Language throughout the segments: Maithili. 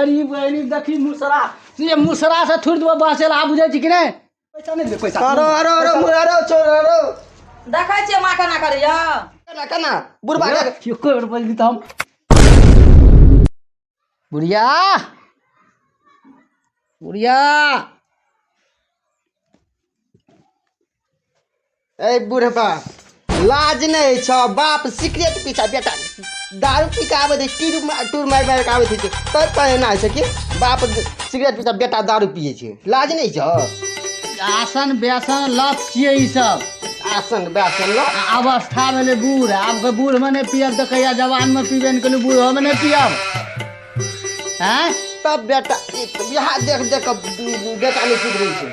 तोरी बहिनी देखी मुसरा ये मुसरा से थुर देबो बाँसे ला बुझै छी कि नहि पैसा नहि देबै पैसा अरे अरे अरे अरे छोड़ अरे देखै छियै माँ केना करैया केना केना बुढ़बा के एको बेर बजली तऽ हम बुढ़िया बुढ़िया ए बुढ़बा लाज नहि छौ बाप सिगरेट पीछा बेटा दारू पी के आबै छै टीर टूर मारि मारि के आबै छै तब पर एना होइ छै कि बाप सिगरेट पीछा बेटा दारू पियै छै लाज नहि छौ आसन बेसन लत छियै ई सब आसन बेसन ल आ अवस्था भेलै बूढ़ आब के बूढ़मे नहि पियब तऽ कहिया जवानमे पीबे नहि केलहुँ बूढ़ोमे नहि पियब आँय तब बेटा ई तऽ बियाह देख देख कऽ बेटा नहि सुधरै छै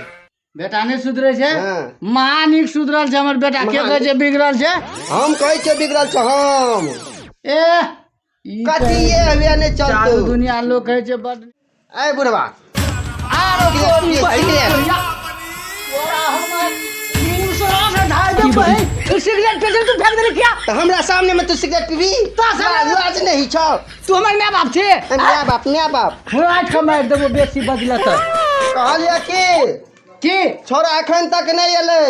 बेटा नहि सुधरै छै हाँ। महा नीक सुधरल छै हमर बेटा के कहै छै बिगड़ल छै हम कहै छियै बिगड़ल छै हम ए ई कथी ये हुए नहि चारू चलतौ दुनिया लोक कहै छै बड ए बुढ़बा आरो सिगरेट पियै, सिगरेट। तोरा हमर मुसरा से ढाई दे बहिन तू सिगरेट पी तू फेंक देली क्या तऽ हमरा सामने में तू सिगरेट पीबी तोरा सामने- लाज नहीं छौ तू हमर माय बाप छे माय बाप माय बाप रात के मारि देबो बेसी बजल तऽ कहलियै की की छोरा एखन तक नहि एलै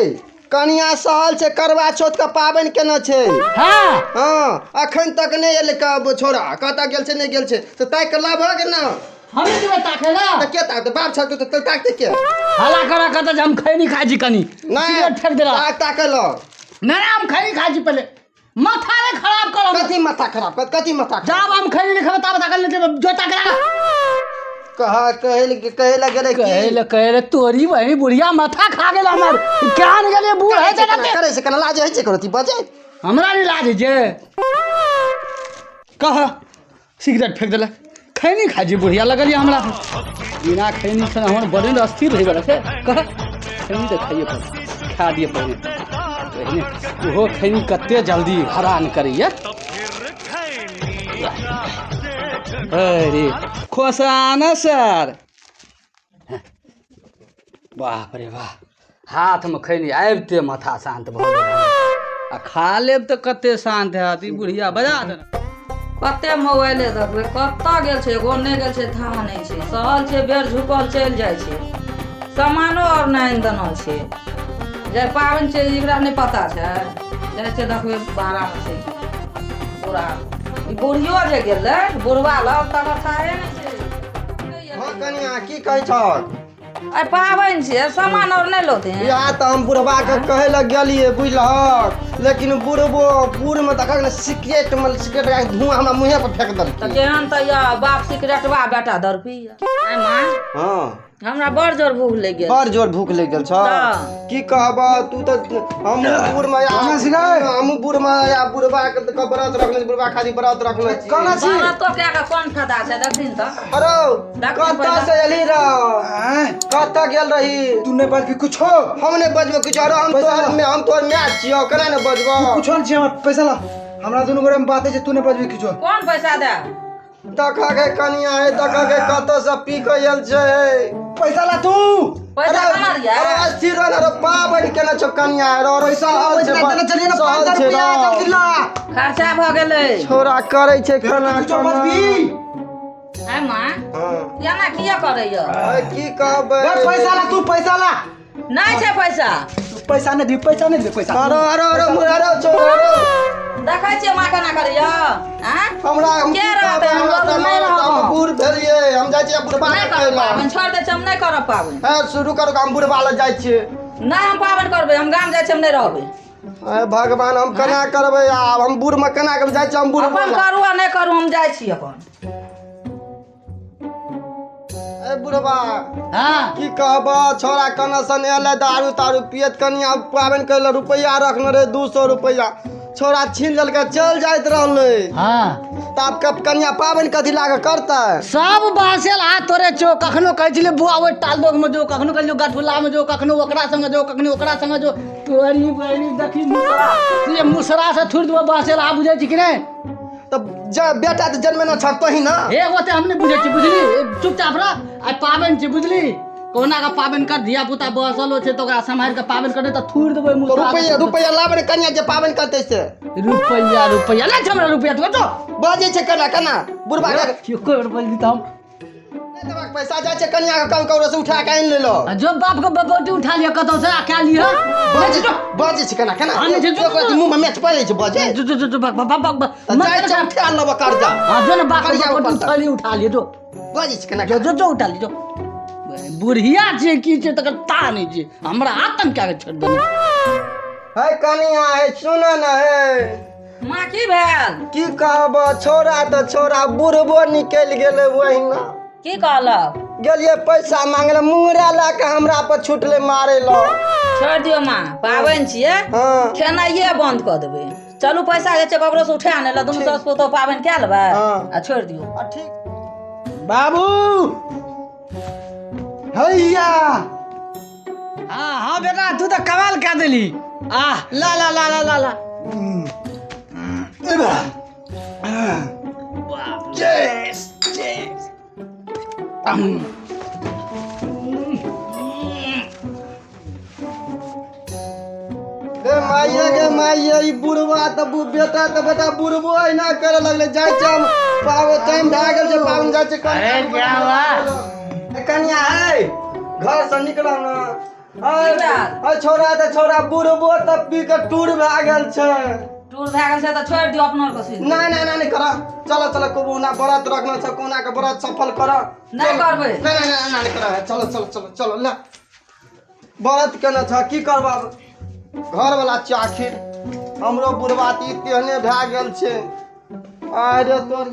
कनिया सहल छै करवा चौथ के पाबनि केने छै हाँ हँ एखन तक नहि एलै छोरा कतऽ गेल छै नहि गेल छै तऽ ताकि कऽ लाभऽ के ने हम नहि देबै ताकै ला तऽ के ताकतै बाप छल तऽ ताकतै के हला करा कतऽ जे हम खैनी खाइ छी कनी नहि सिगरेट फेंक देला ताक ताकै लऽ नहि नहि हम खैनी खाइ छी पहिले माथा ने खराब करब कथी माथा खराब कर कथी माथा खराब जाब हम खैनी नहीं खेबै ताब ताकल नहीं देबै जो ताकला कह कहै लए कहै लए गेलै की कहै ले कहै ले तोरी बहिनी बुढ़िया माथा खा गेल हमर क्या नहीं गेलियै बूढ़ है केना करै छै केना लाज होइ छै करो ती बजै हमरा नहीं लाज होइ छै कह सिगरेट फेंक देलक खैनी खाइ छी बुढ़िया लगल यऽ हमरा बिना खैनी खेने हमर बड़ी अस्थिर रहै बला छै कह खैनी तऽ खाइए पड़त खा दिअ पहिने पहिने ओहो खैनी कते जल्दी हरान करैए अरे खोसाना सर बाप रे बाप हाथमे खैनी आबिते माथा शान्त भऽ गेल आ खा लेब तऽ कते शान्त हैत ई बुढ़िया बजा देना कते मोबाइले देखबै कतऽ गेल छै एगो नहि गेल छै थाह नहि छै सहल छै बेर झुकल चलि जाइ छै सामानो आओर नहि आनि देना छै जे पाबनि छै एकरा नहि पता छै जाइ छै देखबै भाड़ामे छै बुढ़ा ई बुढ़ियो जे गेलै बुढ़वा लग तकर थाहे नहि छै हँ कनिया की कहै छह आइ पाबनि छियै सामान आओर नहि लौते इएह तऽ हम बुढ़बाके कहै लए गेलियै बुझलहक लेकिन बुढ़बो बूढ़मे देखक ने सिगरेटमे सिगरेट लगा के धुआँ हमरा मुँहे पर फेंक तऽ देलकै केहन तऽ यऽ बाप सिगरेटवा बेटा दर पीया आइ माँ हँ हमरा बड़ जोर भूख लागि गेल बड़ जोर भूख लागि गेल छौ तऽ। की कहब तू तऽ हमहूँ बूढ़मे कोना छी गै? हमहूँ बूढ़मे या बुढ़बाके तऽ व्रत रखने छी बुढ़बा खातिर व्रत रखने छी कोना छी व्रतो कए कऽ कोन फायदा छै देखथिन तऽ अरे देखथिन कतऽ पहिने। से एली रह आँय, कतऽ गेल रही तू नहि बजबी कुछो हम नहि बजबो किछु अरे हम पैसा तोहर ला। हम तोहर माय छियौ केना नहि बजबो कुछो नहि छै हमर पैसा ला हमरा दुनू गोरे में बात होइ छै तू नहि बजबी किछो कोन पैसा दे देख गे कनिया हे देख गे कतऽ से पी के आयल छै पैसा ला तू पैसा कना दिया अरे अस्थिर रह अरे पाबनि केना छौ कनिया अरे अरे पैसा ला सहल छै पैसा देने चलिए ना सहल 500 छै रुपया रौ। जल्दी ला खर्चा भऽ गेलै छोरा करै छै खाना कुछो खाना। बजबी आइ माँ हँ। एना किया करैया अरे की कहबै बस पैसा ला तू पैसा ला नहि छै पैसा तू पैसा नहि दी पैसा नहि दे पैसा अरे अरे अरे अरे छोरा अरे देखै छियै माँ केना करैया आँय हमरा हम के की रहतै? कहबै हमरा हम तऽ नहि रहब। हम बूढ़ भेलियै हम जाइ छियै बुढ़बा नहि के करब कहै लए। पाबनि छोड़ि दै छियै हम नहि करब पाबनि हे शुरू करू हम बुढ़बा लग जाइ छियै नहि हम पाबनि करबै हम गाम जाइ छियै हम नहि रहबै हे भगवान हम केना करबै आब हम बूढ़मे केना करबै जाइ छियै हम बुढ़बा अपन लग। करू आ नहि करू हम जाइ छी अपन ए बुढ़बा हाँ की कहब छोरा कना सन एलै दारू तारू पियत कनिया पाबनि करै लए रुपैआ रखने रहै 200 रुपैआ छोरा छीन लेलकै चल जाइत रहलै हाँ तऽ आब कनिया पाबनि कथी लागे करतै सब बाँसेल हाथ तोरे छौ कखनो कहै छलै बुआ ओहि टाल दोगमे जो कखनो कहै छलै गठुलामे जो कखनो ओकरा संगे जो कखनो ओकरा संगे जो तोरी बहिनी देखी मुसरा ये मुसरा से थुरि देबो बाँसेल हाथ बुझै छी कि नहि तऽ बेटा तऽ जन्मेना छक तोही ना हे ओते हम नहि बुझै छी बुझली चुपचाप रह आइ पाबनि छै बुझली कोना के पाबनि कर धिया पुता बसल छै तऽ ओकरा सम्हारि के पाबनि करतै तऽ थूरि देबै तऽ मुसरा रुपैआ रुपैआ लाबै ने कनिया जे पाबनि करतै से रुपैआ रुपैआ नहि छै हमरा रुपैआ तू तो बजै छै केना केना बुढ़बा के एको बेर बजली तऽ हम नहि देबाक पैसा, जाइ छै कनिया के कम ककरो से उठा के आनि लेलो। आ जो बाप के बपौटी उठा लिअ कतौ से आ कए लिअ। बजै बजै छै केना केना? आनै छै, जो, जो, जो। मुँह में मैच पड़ै छै बजै। जो जो जो जो बाप बाप बाप तऽ जाइ छै उठा लेबऽ कर्जा। हाँ जो ने बाप के कर्जा बपौटी ऊपर उठा लिअ, उठा लिअ जो। बजै छै केना? जो जो जो उठा लिअ जो। बुढ़िया छै की छै तकर ता नहि छै, हमरा आतंक कए के छोड़ि देने। हे कनिया, हे सुन न हे। माँ की भेल? की कहब, छौड़ा तऽ छौड़ा बुढ़बो निकलि गेलै ओहिना। की कहलक? गेलियै पैसा मांगले, मुंगरा लए कऽ हमरा पर छुटलै मारे लए। छोड़ि दियौ माँ, पाबनि छियै। हँ। खेनाइए बन्द कऽ देबै। चलू पैसा जे छै ककरो से उठा आनै लए, दुनू सास पुतोह पाबनि कए लेबै। हँ। आ छोड़ि दियौ। आ ठीक। बाबू हैया। हाँ हाँ बेटा, तू तऽ कमाल कए देली। आह ला ला ला ला ला ला। गे माइये गे माइये, ई बुढ़वा तऽ बेटा तऽ बेटा बुढ़बो एना करे लगलै। जाइ छै हम पाबनि टाइम भए गेल छै, पाबनि जाइ छै। अरे क्या हुआ? ए कनिया हे, घर से निकल ना। की भेल? अरे छौड़ा तऽ छौड़ा बुढ़बो तऽ पी के टूर भए गेल छै। टूर भए गेल छै तऽ छोड़ि दियौ, अपनो आरके सुनि। नहीं नहीं नहीं, नहीं कर, चलो चलो, कोना व्रत रखना छै, कोना के व्रत सफल कर। नहि करबै। नहीं नहीं नहीं नहीं कर, चलो चलो चलो चलो ले व्रत केने छ की करब आब? घर वाला चाखिर हमरो बुढ़वा तऽ ई तेहने भए गेल छै। अरे तोर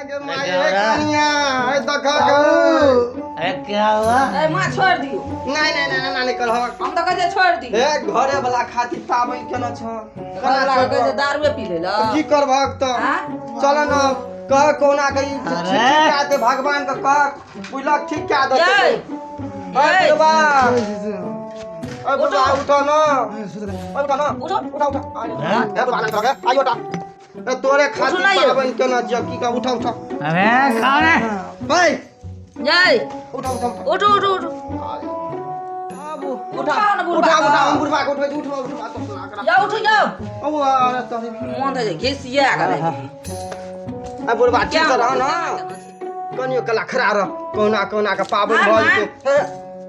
गे माय, हे कनिया हे देखा गे। अरे क्या हुआ? ए माँ छोड़ि दियौ। नहीं नहीं नहीं नहीं नहीं करहक। हम तऽ कहै छियै छोड़ि दियौ। हे घरे वाला खातिर पाबनि केने छ, केना घरवला के कहै छै छोड़ब? दारुए पी लै लए। की करबहक तऽ? आँ? चल न कह कोना के ई ठीक अरे। कए दे, भगवान के कह बुझलक ठीक कए देतै। यै, अरे यै। बुढ़वा, अरे बुढ़वा उठो न, अरे उठो न, उठो। उठा उठा, हे बुढ़वा नहीं करगे, आइयो उठा। ए तोरे खातिर उठो ना यौ। पाबनि केना छियौ, की कह, उठा उठा। अरे खाओ ने। भाई यै। उठा उठा उठा। उठू उठू उठू। बाबू उठाओ न बुढ़वा उठा के। उठा, हम बुढ़वा के उठबै छी, उठो उठो तो सुना करा। जाउ उठू जाउ। ओ अरे तोरे मोन तऽ घिसिया गेलै। ए बुढ़वा ठीक से रह न, कनियो कला खड़ा रह, कहुना कहुना के पाबनि हाँ, भऽ हाँ। जेतै। हे,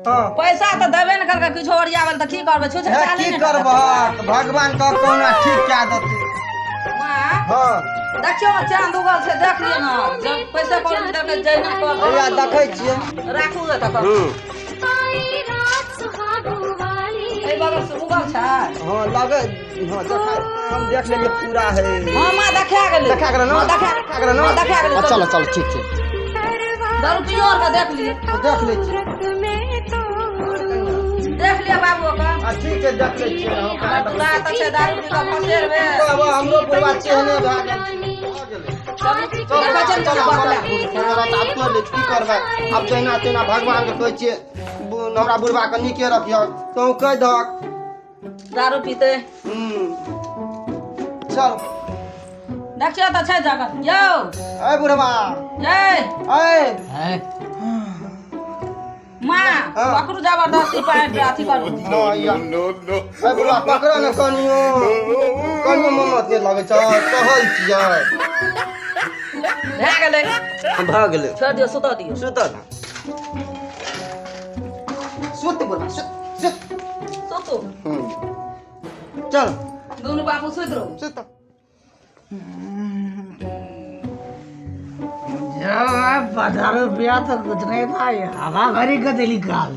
हँ। पैसा तऽ देबे ने करकै, किछो ओरियाबल तऽ की करबै? छुछे हे चाली की ने करबहक, भगवान के कहुना ठीक कए देतै। माँ हँ। देखियौ ने चाँद उगल छै, देख लियौ ने, जब पैसा कौड़ी देबै जहिना करबै। हैया देखै छियै। राखू गे तखन। एहि बगल से उगल छै। हँ लगे, हँ देखा, हम देख लेलियै पूरा है। हँ माँ देखा गेलै। देखा गेलै न? हँ, देखा देखा गेलै न? हँ, देखा गेलै। हँ, चलो चलो ठीक छै। दारू पियो आर के देख लियौ। देख लै छियै। देख लिअ बाबू ओकर। हँ ठीक छै, देख लै छियै। हँ, हमर दुल्हा तऽ छै दारू पी कऽ फसेर भेल। बाबा हमरो बुढ़वा चेहने भए गेल छै। भऽ गेलै। चलू चल, देखै छियै ने चल, केना बतला। चल, आब तोड़ि लै छी, की करबै आब? जहिना तहिना भगवानके कहै छियै हमरा बुढ़वा के नीके रखियह, तोँ कहि दहक। दारू पीते। हूँ चल। देखियौ तऽ छै जगह यौ। ऐ बुढ़वा। यै। ऐ। है। माँ हाँ। पकड़ू जबरदस्ती पैंट अथी करू। हँ, या। ऐ बुढ़वा पकड़ ने कनियो, कनियो ममत नहि लगै छै, सहल छियै। भए गेलै। भऽ गेलै। छोड़ि दियौ, सुतऽ दियौ। सुतल सुत बुढ़वा, सुत सुत। सुतू। हूँ चल। दुनू बापू सुति रहू। सुत। जब मैं 15 रुपया तो कुछ नहीं था, ये हवा भरी गदेली काल।